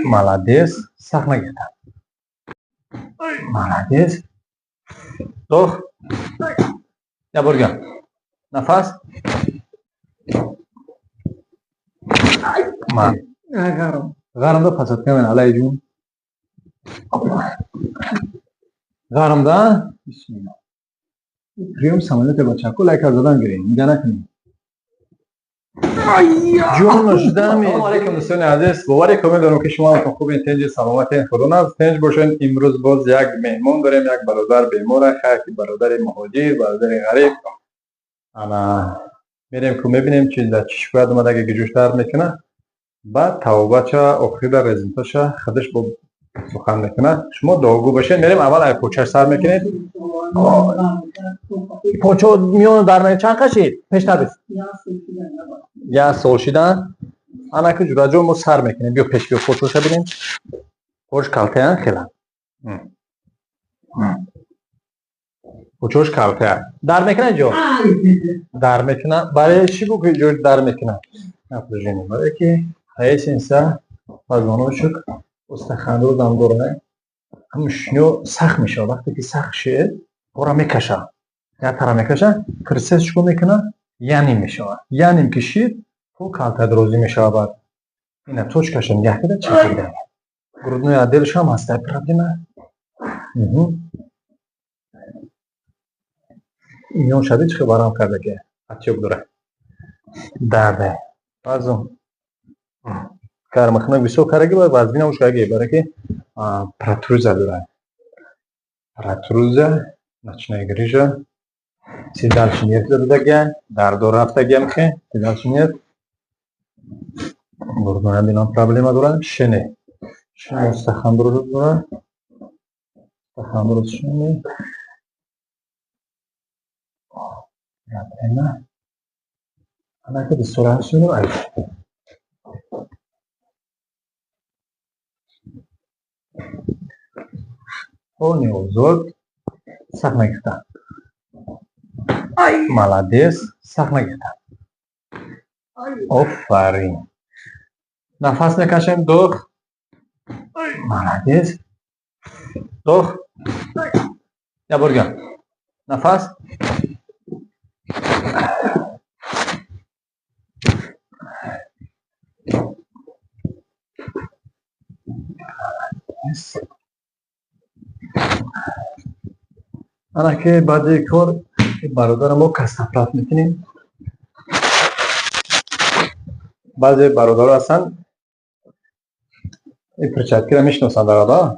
Молодец. Сахт нагирифта. Молодец. Вдох. Я бурган. Нафас. Ма. Гарм. Гармда пасатка мен алай ҷун. Гармда. Бисмилла. Приём самолёте бачако лайка задан гирем. Нига накунем. Ҷон шудами. Салом алейкум дӯстони азиз. Бовари комил дорам ки шумо ҳаматон хубен, тинҷи саломатен, худо нафс тинҷ бошен. Имрӯз боз як меҳмон дорем, як бародар бемора, хайр ки бародари муҳоҷир, бародари ғариб. Ана мерем ку мебинем чи дар чӣ шикоят омада, ки гиҷӯш дард мекунад. Баъд тавбача охирида результатша худаш бо сухан мекунад. Шумо дуогӯ бошед. Мерем аввал ай почаш сар мекунед. Почо миёна дар чанд кашид? Пештар бис. Як сол шидан. Ана ки ҷураҷон мо сар мекунем. Биё пеш, биё почоша бинем. Пош калтаян хела. Почош калтая. Дар мекунад ҷо? Дар мекунад. Барои чӣ бу ки ҷо дар мекунад? Напряжение. Барои ки поясница, позвоночник, остеохондроз ҳам дорад. Ҳамин шунё сахт мешавад. Вақте ки сахт шуд, пора мекашад. Як тара мекашад, процесс чикор мекунад? Яним мешавад. Яним ки шид, по калта дарозӣ мешавад баъд. Ина точкаша нигаҳ кида чапида. Грудной отделш ҳам ҳаста проблема. Миён шади чӣ барам карда ки отёк дорад. Дарде. Баъзо гармхунак бисёр кардаги бояд вазбинам шудаги барои ки протрузия дорад. Протрузия, ночная грыжа, седалищный нерв додагия, дардо рафтагия мехе, седалищный нерв. Грудной отделам проблема дорад, шене. Шене остеохондроз дорад. Остеохондроз шене. Проблема. Ана ки дастура шуну ай. Полный озод. Сахт нагирифта. Молодец. Сахт нагирифта. Офарин. Нафас мекашем. Вдох. Молодец. Вдох. Я бурган. Нафас. Молодец. Ана ки баъди кор бародарам мо костоправ мекунем. Баъзе бародаро ҳастанд ин перчаткиро мешиносанд дар ода.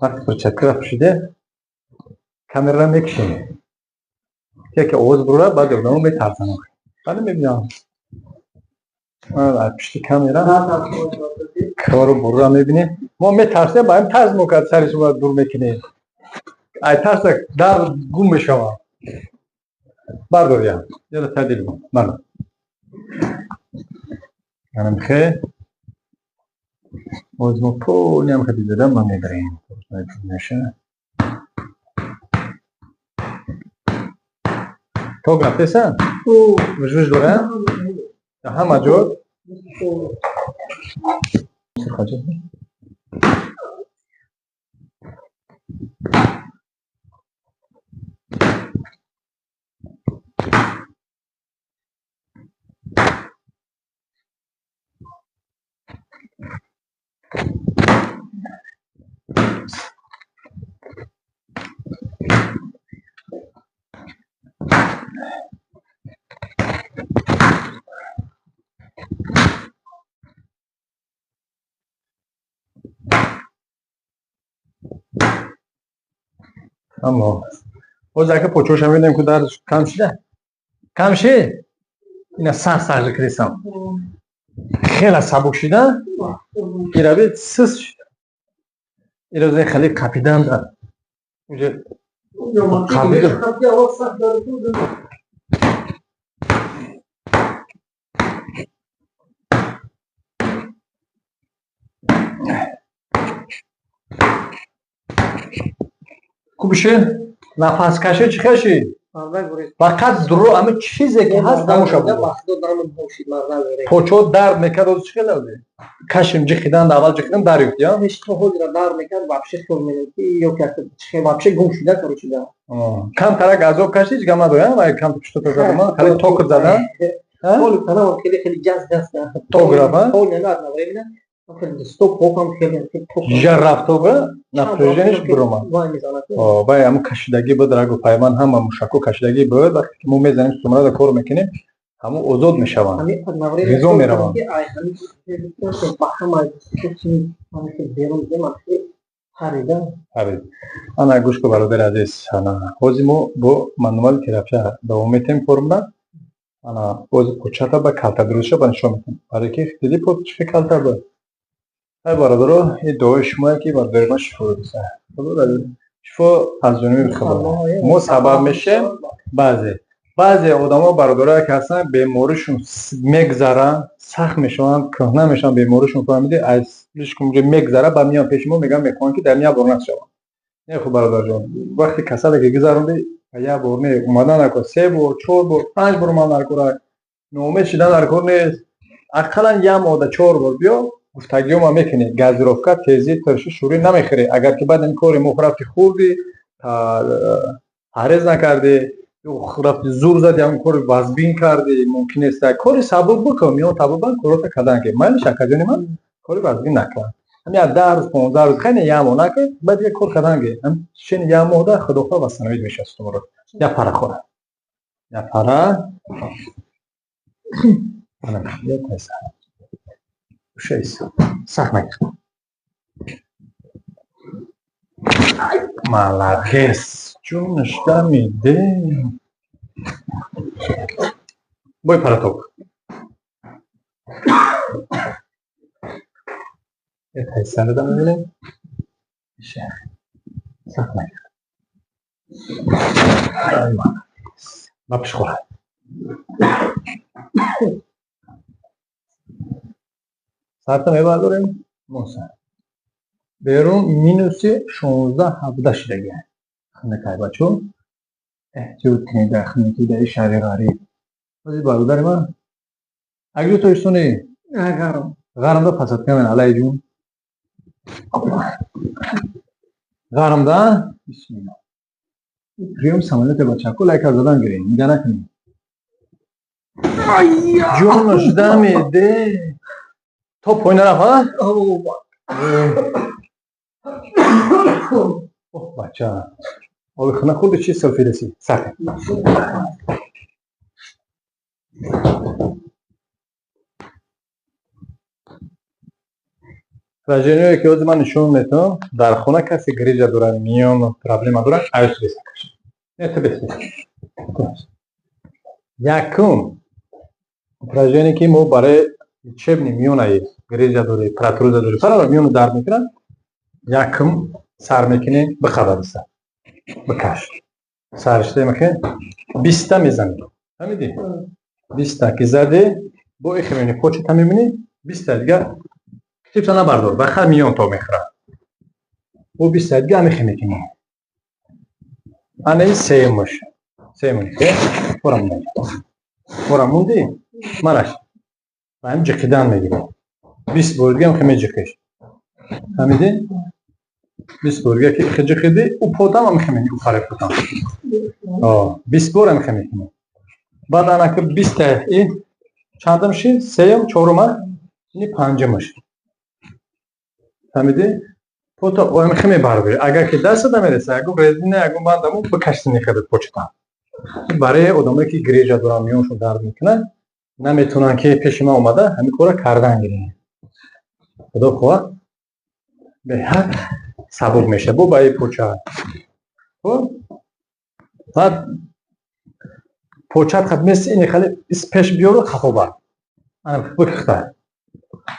Вақте перчаткиро пӯшиде, камераро мекушем. Яке овоз бурад, баъд одамо метарсанд. Бале мебинам. Дар пушти камера кору бурра мебинем. Мо метарсем, ба ҳам тарс мо кард сари шумо дур мекунем. Ай тарса дар гум мешавам. Бардор я. Яла тадил кун. Бардор. Янам хе. Боз мо полни ҳам хе дидам ма мебарем. Меша. Ток рафтеса? Вуҷуд дора? Ҳама ҷо? Аммо боз ака почоша мебинем ку дард кам шуда? Кам шид? Ина сахт сахт кирисам. Хела сабук шида? Ира сис шида. Ира зе хеле капидан да. Уже қабида. Кубиши? Нафаскашӣ чӣ хел шид? Фақат дуро ҳама чизе ки ҳаст, ҳамоша буд. Почо дард мекард, оз чӣ хел ози? Кашим ҷихидан, аввал ҷихидан дар ёфт, я? Дард мекард, вообще хел менад ки ё ки вообще гум шуда, короче, да. Камтарак азоб кашид, ҳеҷ гап надорам, вай кам что-то задам, хеле ток задан. Ҳоли танам хеле хеле ҷаз даст. Ток рафт, а? Ҳол не, одновременно стоп ҳокам хеле. Жар рафтоба напряжение ш биромад. Вай ҳамн кашидагӣ буд, рагу пайванд, ҳама мушакҳо кашидагӣ буд. Вақте ки мо мезанем, сумрада кор мекунем, ҳамун озод мешаванд, ғизо мераванд. Парид. Ана, гӯш ку, бародари азиз, ана ҳозир мо бо мануали терапия давом метиҳем формула. Ана ҳозир почата ба калта дуруст ба нишон метиҳем, барое ки диди, по чӣ калта буд. Ай бародаро, ин дуои шумое ки бародари ман шифо дода. Шифо аз ҷониби Худо, мо сабаб мешем. Баъзе одамо, бародарое ки ҳастанд, беморишон мегзаранд, сахт мешаванд, кӯҳна мешаванд, беморишон, фаҳмиди, аз слишком мегзара, ба миён пеши мо мегӯянд, мехоҳанд ки дар як бор нашаванд. Не, хуб, бародарҷон, вақте касале ки гузаронди, як бор не омадан накор, се бор, чор бор, панҷ бор омадан дар кора, ноумед шидан дар кор нест. Ақаллан як моҳда чор бор биё. Гуфтагиёма мекунӣ, газировка, тезӣ, тиршӣ, шӯрӣ намехӯрӣ. Агар ки баъд ин кори мо рафти хӯрдӣ, парҳез накардӣ, рафти зур задӣ, ҳамн кори вазбин кардӣ, мумкин нест. Кори сабук бикун, миён табобан корота кардан ки майли, шакаҷони ман, кори вазбин накун. Ҳамин як 10 рӯз, 15 рӯз, хеле як моҳ накун, баъд дигар кор кардан ки чени як моҳда худохоҳ восстановить мешавад сутумро. Як пара хӯра, як пара. Ана, шест, сахт нагир. Молодец, ҷонаш дамиде. Бой параток. Сарда мебинем. Сахт нагир. Ба пишхӯра. Сарта мебардорем, моса. Берун минуси 16-17 шидаги. Хунакай, бачо. Эҳтиёт кунед дар хунакӣ, дар шаҳри ғариб. Ҳозир бародари ман агри тоҷикистони? Ғарм. Ғармда посадка мен, алай ҷун. Ғармда? Бисмилла. Приём самолёте, бачако, лайка задан гирем. Нига накунем. Ҷонаш дамеде. То поин нарафт, а? Оҳ, бача. Оби хунак хӯрди, чи селфи расид? Сар. Упражнение ое ки ҳозир ман нишон метавам, дар хона касе грижа дорад, миён проблема дорад, аюс бесакаш. Не, ту бес. Якум упражнение ки мо барои лечебный миёнаи грижа дорӣ, протрузия дорӣ, фарар миёну дард мекунад, якум сар мекунӣ, бихабариса. Бикаш. Саришта мекунӣ, 20-та мезанӣ. Фаҳмидӣ? 20-та ки задӣ, бо ихе мебинӣ, почата мебинӣ, 20-та дигар типса набардор, ба хар миён то мехӯрад. Бо 20-та дига ҳамихе мекунӣ. Ана ин сеюмаш. Сеюмаш. Пора монди. Пора монди? Мараш. Ба ҳам ҷиқидан мегирӣ. 20 бор дига ҳамихе меҷиқиш. Фаҳмидӣ? 20 бор дига ки ихе ҷиқидӣ, ӯ потам ҳамихе мекунӣ, ӯ пари потам. 20 бор ҳамихе мекунӣ. Баъд ана ки 20-та и чандум шид? Сеюм, чорум, а? Ини панҷумаш. Фаҳмидӣ? Пото ҳамихе мебардорӣ. Агар ки дастат намереса, ягон резина, ягон бандаму бикашти мехӯрад почата. Барои одамое ки грижа доранд, миёншон дард мекунад, наметавонанд ки пеши ман омада ҳамин корро кардан гиранд. Худо хоҳад, беҳад сабук мешавад бо ба и поча. Хуб, баъд почат хат меси ини хеле ис пеш биёру хафо бар. Ана бикихта.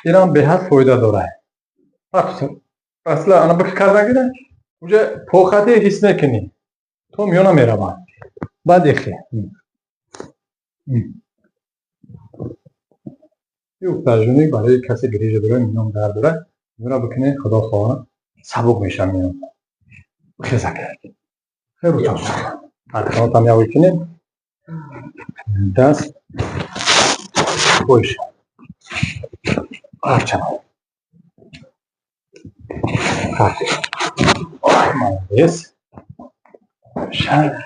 Инам беҳад фоида дорад. Асла ана бик кардан гира, уже похате ҳис мекунӣ. То миёна меравад. Баъд ихе. Ин упражнение барои касе грижа дорад, миён дард дорад, миёна бикунед, худо хоҳад, сабук мешавад миён. Хезак. Хеле рӯтон. Арканотам як кунем. Даст. Хуш. Арча. Так. Молодец. Ша.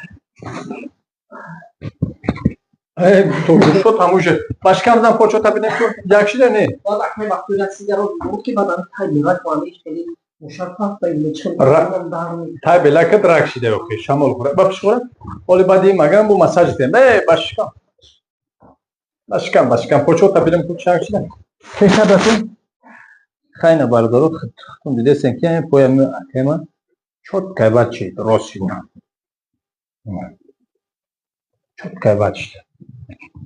То шо тамом шуд. Ба шикам зан, почота бинем, ку як шида не? Баъд акмай вақти як сигаро буд, ки баъд тай белак ва хеле мушак пафта. Тай белакат рак шида, охи шамол хӯра, ба пиш хӯра. Оли баъди магам бу массаж тем. Э, ба шикам. Ба шикам, ба шикам почота бинем, ку чак шида. Кешадатун. Хайна, бародаро, худтун дидесен, ки поями акема чёткай бад шид, рост шид. Чёткай бад шид.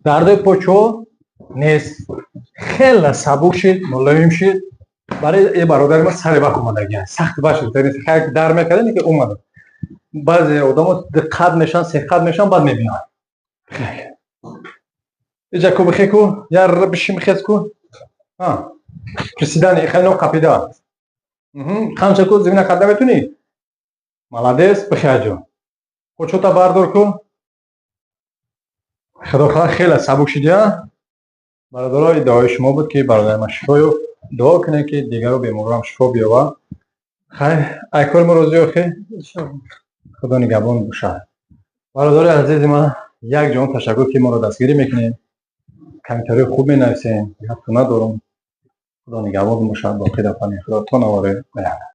Дардои почо нест. Хеле сабук шид, мулоим шид. Барои бародари ма сари вақт омадагиан. Сахт башид. Хайр, дар мекардем, ки омада. Баъзе одамо диққат мешаванд, сеққат мешаванд, баъд мебинанд. Иҷа ку, бихе ку, яр бишин, бихез ку. Приседание, хеле қапида. Қамча ку, замина карда метунӣ? Молодец, бихе аҷо. Почота бардор ку. Худо хоҳад, хеле сабук шидия. Бародаро, дуои шумо буд, ки бародари ман шифо ёфт. Дуо кунед, ки дигару беморам шифо биёбад. Хайр, ай кори мо розӣ охи? Худо нигаҳбон бошад. Бародари азизи ман, як ҷаҳон ташаккур, ки моро дастгирӣ мекунед. Комментарии хуб менависем. Гапто надорам. Худо нигаҳбон бошад. Боқӣ дар паноҳи Худо то навори оянда.